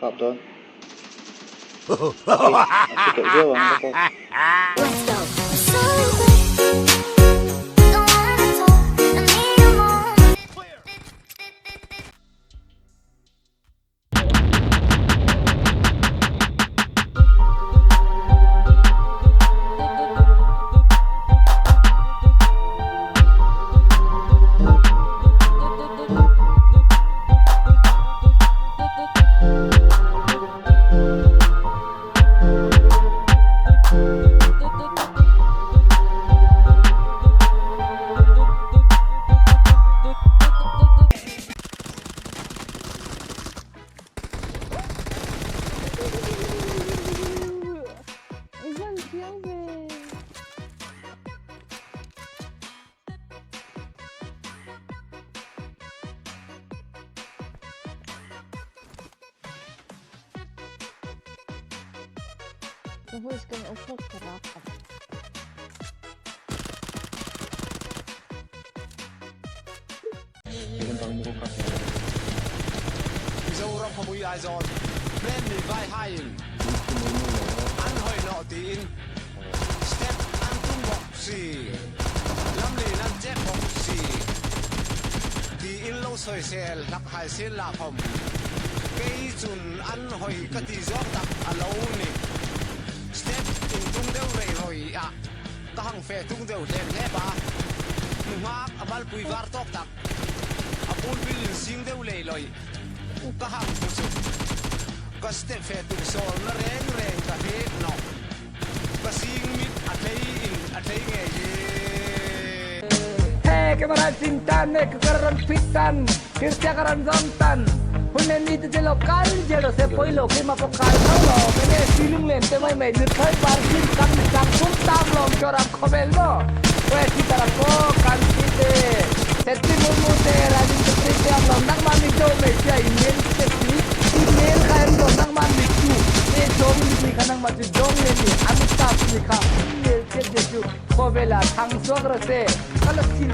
Kap dawn. Ui, a thi teuh viau ang bawk a. Ka voice kan off hlawk ka rak ang. Mizoram khawpui Aizawl plan mi vai haiin an hawi hnawh tiin step an tum bawk si, lamlin an chek bawk si tiin lo sawisel hlak hai sin lah khawm. Kei chun an hawi ka ti zawk tak a lo ni. Step in tum deuh rei rawi ah ka hang fe tung deuh hlep hlep a, hmu nghak a malpui var tawk tak a bul building sing deuh lei lawih ka hang hmu chu ka step fe tum sawl na reng reng ka hlit nawk ka sing mit a tlei in a tlei ngei hi. He camera chin tan ne ka ran fit tan thirtia ka ran zam tan hun ne ni te je lo kal je lo se poi lo ke ma po kal tho lo ke ne silung len te mai mai nu thoi par chin kam ni tang kum tam lom choram khobel mo we si tara ko kan si te Setri Murmu te Rajin Chetri te am lom nang ma mi jo me sia email te si email kha em lo nang ma mi chu e jong mi ni kha nang ma chu jong le ni amitabh ni kha email che je chu khawvela thang suak ra se kala sil.